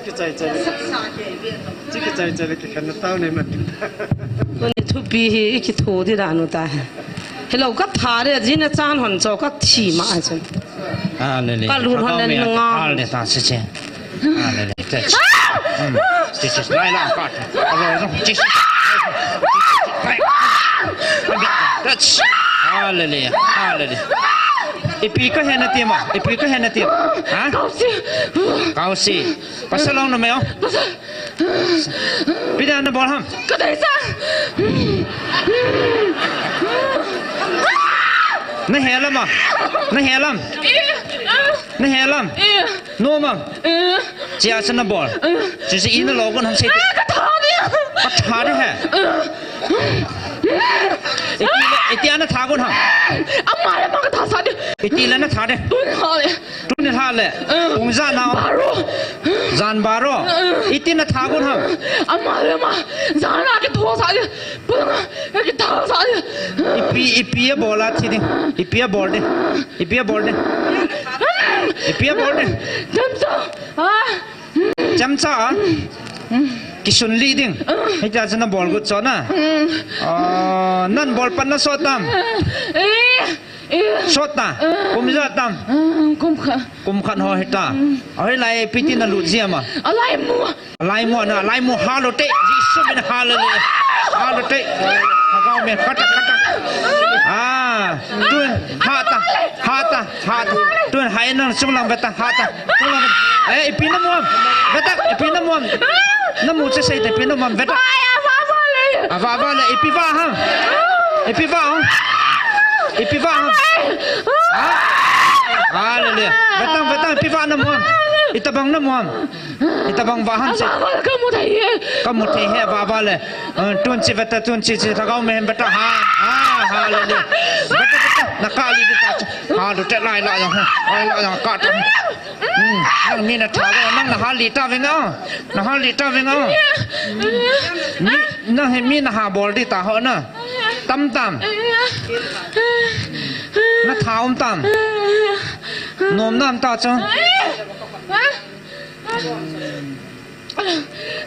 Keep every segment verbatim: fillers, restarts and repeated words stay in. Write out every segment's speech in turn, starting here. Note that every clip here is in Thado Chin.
Kichai chai le. Chi kichai chai le kikhen na tao ne ma. Tuni thupi hi i kitho di dan u ta. Hello, ka tha de, jin a chan hon cho ka thi ma a chun. Ah, le le. Ka lut hon le nunga. Al de ta se che. Ah, le le. Te. Hmm. Chi chi lai la ka. Alo, chi chi. Touch. Ah, le le. Ah, le le. Ipi ka he na ti ma. Ipi ka he na ti. Ha? Kausi. Kausi. Pasal ong numei ong. Pasal. Ipi dia na bol ham. Ka deisah. Na he lam a. Na he lam. Eh, ah. Na he lam. Eh. Nom am. Eh. Chia sa na bol. Eh. Chia sa i na lo kon ham se. Ah, ka tha dia. Ka tha dia he. Eh. Iti le, iti ana tha kon ham. Ama le ma ka tha sa dia. Iti le na tha dia. Tun ha le. Tuni lha le. Eh. Pung jan a. Baro. Jan baro. Eh. Iti na tha kon ham. Ama le ma. Jan a kitho sa le. Pung a kitho sa le. Ipi, ipi a bol a thi ding. Ipi a bol ding. Ipi a bol ding. Ipi a bol ding. Chamcha. Ah. Chamcha a. Kisun li ding. Hita chana bol got cho na. Ah, nan bol pan na sot tam. Eh. Eh. Sot ta. Eh. Kum ijat tam. Eh, kum khat. Kum khat ho hita. Mm. Ahoi lai ipi ti na lut ji ama. Alai mu. Alai mu na, alai mu ha lo te. Jesu min ha lo le. Ha lo te. Ha gao me kata kata. Ah, tun ha ta. Ha ta. Ha ta. Tun hai nang sung lang beta. Ha ta. Sung lang beta. Eh, ipi na muam. Beta, ipi na muam. Na mu che sei te ipi na muam. Beta. Ai, ava, ava le. Ava, ava le. Ipi va ham. Ipi va ham. Ipi va ham. Ha? Hallelujah. Betang, betang, ipi va na muam. Itabang na muam. Itabang va ham se. Ava, ava, ka mu thei he. Ka mu thei he, ava, ava le. Eh, tun chi beta, tun chi chi, thagau me hem beta. Ha, ha, hallelujah. Beta, beta, na ka li beta. Ha, du te lai la yang. Lai la yang ka ta. Hmm, nang mi na tha ve, nang na ha li ta ve nga. Na ha li ta ve nga. Mi, nang he mi na ha bol di ta ho na. Tam tam. Na tha um tam. Nom nam ta cho.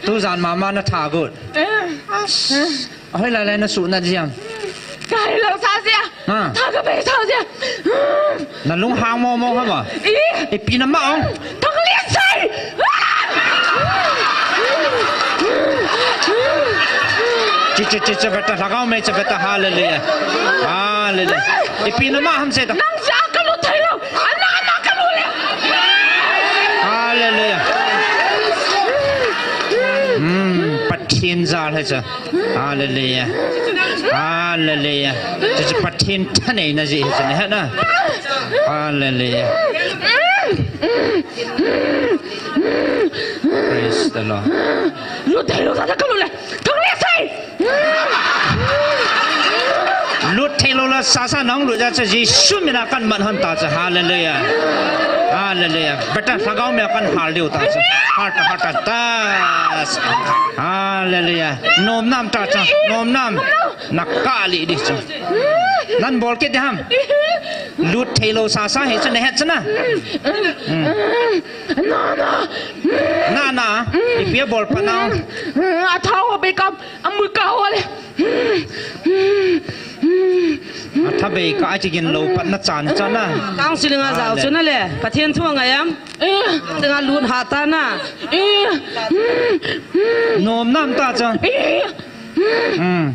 Tu jan mama na tha got. Ahoi lai lai na su na jiam. Ka hai lang sa sia. Ha. Tha ka bei sa sia. Na lung hang mo mo ha ma. I. Ipi na ma ong. Thang lian sai. Chi chi chi chi beta thagau me chi beta hallelujah. Hallelujah. Ipi na ma ham se ta. Nang sa ka lu thai lo. Ana ana ka lu le. Hallelujah. Hmm, Pathen jal hai cha. Hallelujah. Hallelujah. Chu chu Pathen thaneina jeh hi chu ni he na. Hallelujah. Praise the Lord. Lu thei lo sa sa ka lu le. Thang le sai. Lut thei lo la sa sa nang lut ja cha Jesu mina kan man hon ta cha. Hallelujah. Hallelujah. Beta thagau me kan hal diu ta cha. Hal ta, hal ta, ta. Hallelujah. Nom nam ta cha. Nom nam. Na ka li di cha. Nan bol kit di ham. Lut thei lo sa sa he cha ne het cha na. Hmm. Na na. Na na. Ipi a bol pa na. A thau be kam. A mu ka ho le. A tha bei ka a chi gin lo pat na chan chan na. Counseling a jao chu na le. Pathen thu a ngai am. Counseling a lut ha ta na. Nom nam ta cha. Hmm.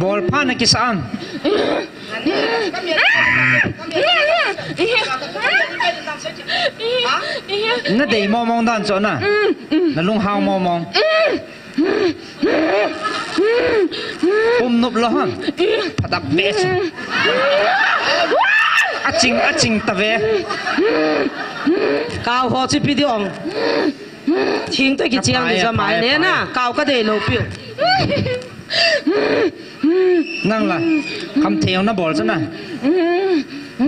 Bol pha na kisa am. Na dei mo mong dan cho na. Na lung hang mo mong. Pum nup lo ham. Phadak be chu. A ching, a ching ta ve. Kau ho chi pi di ong. Thing to ki chiang di cha mai ne na. Kau ka dei lo pi. Nang la. Kham thei ong na bol cha na.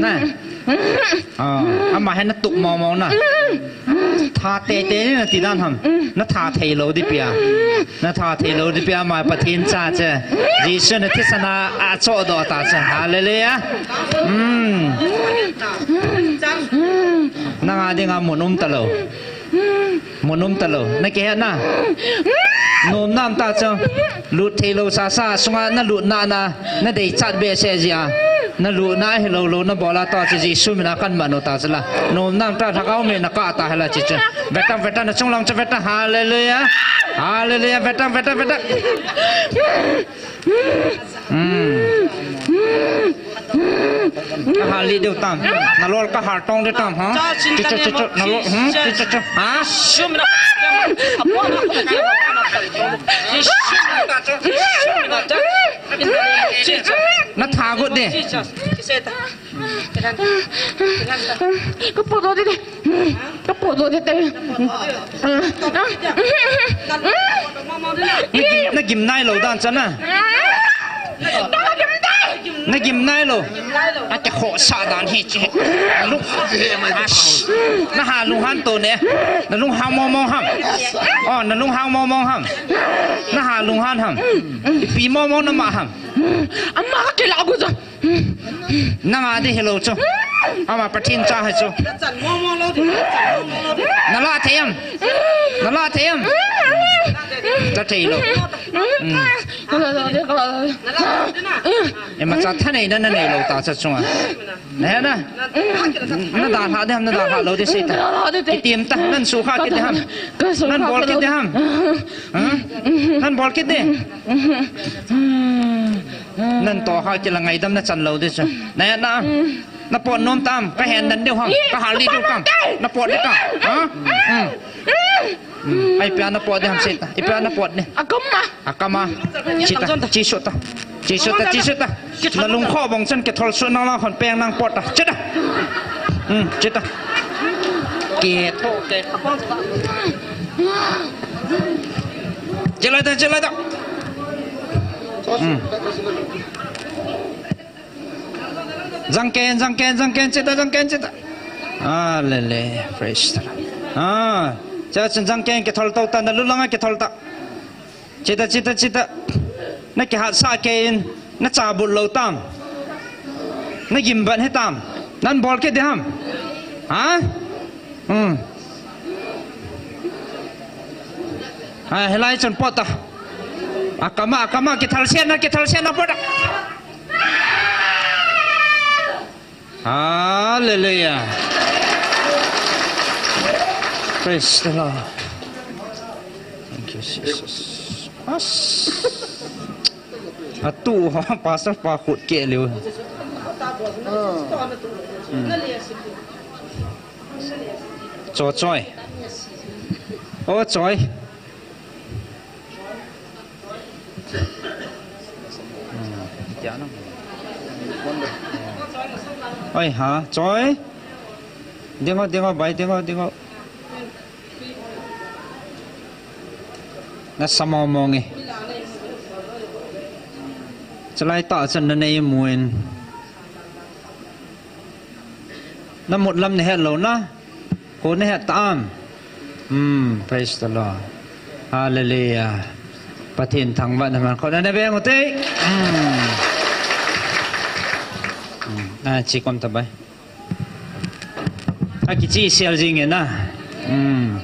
Na. Ah, ama he na tup mo mo na. Tha te te ni na ti dan ham. Na tha thei lo di pia. Na tha thei lo di pia ma Pathen cha che. Jesu na thisana a cho do ta che. Hallelujah. Hmm. Nang a ding a mun um ta lo. Mo nom talou. Na kihe na. Nom nam ta chu. Lut thei lou sasa, sunga na lut na na. Na dei chat behseh jia. Na lut na hilou lou na bola ta chu Jesu mina kan mano ta chu la. Nom nam ta thakau me na ka ta hela chi chu. Veta, veta, na chung lang chu veta. Hallelujah. Hallelujah. Veta, veta, veta. Hmm. Ka hal li deu tam. Na lol ka hal tong deu tam, ha? Chi, chi, chi, chi. Na lol, hmm? Chi, chi, chi. Ha? Na tha got de. Ka po do de de. Ka po do de de. Na gim, na gim nai lou dan chan na. Na gim nai lou. A te kho sa dan hi chi. Lu. Ash. Na ha lunghan to ne. Na lunghang mo mo ham. Oh, na lunghang mo mo ham. Na ha lunghan ham. Pi mo mo na ma ham. Ama ka kila gu ja. Nanga di hilou chu. Ama Pathen cha hi chu. Na la thei am. Na la thei am. La thei lou. Hmm. Ema cha thanei na na nei lou ta cha chunga. Na he na. Na dalha de ham, na dalha lou de sei ta. Kitim ta, nan sukha kit de ham. Nan bol kit de ham. Ha? Nan bol kit de. Nan tohha kila ngaidam na chan lou de chu. Na he na. Na pot nom tam, ka hen dan deu ham, ka hal li deu tam. Na pot de tam. Ha? Hmm. Hmm. Ai pia na pot de ham sei ta. I pia na pot de. Akam a. Akam a. Chi ta, chi su ta. Chi su ta, chi su ta. Na lung kho bong chan ke thol su na la khon peng nang pot ta. Chi ta. Hmm, chi ta. Ke tho ke. Chi lai ta, chi lai ta. Hmm. Jangken, jangken, jangken, chi ta, jangken, chi ta. Ah, le, le, praise the Lord. Ah, cha chun jangken kithol to ta, na lu langa kithol ta. Chi ta, chi ta, chi ta. Na kihat sa ke in, na cha but lou tam. Na gim ban he tam. Nan bol ke de ham. Ha? Hmm. Ha, hilai chun pot ta. Akam a, akam a, kithal sian na, kithal sian na pot ta. Hallelujah. Praise the Lord. Thank you, Jesus. As. Atu, pastor pa khut ke liu. Hmm. Cho choi. O choi. Oi ha, choi. Dingo, dingo, bai, dingo, dingo. Na sa mong mong e. Chulai ta chan na nei mun. Na mut lam na het lou na. Ko na het ta am. Hmm, praise the Lord. Hallelujah. Pathen thangvah na man. Ko na na veng u te. Hmm. Hmm. Ah, chi kom ta bai. A kichi sial jing e na. Hmm.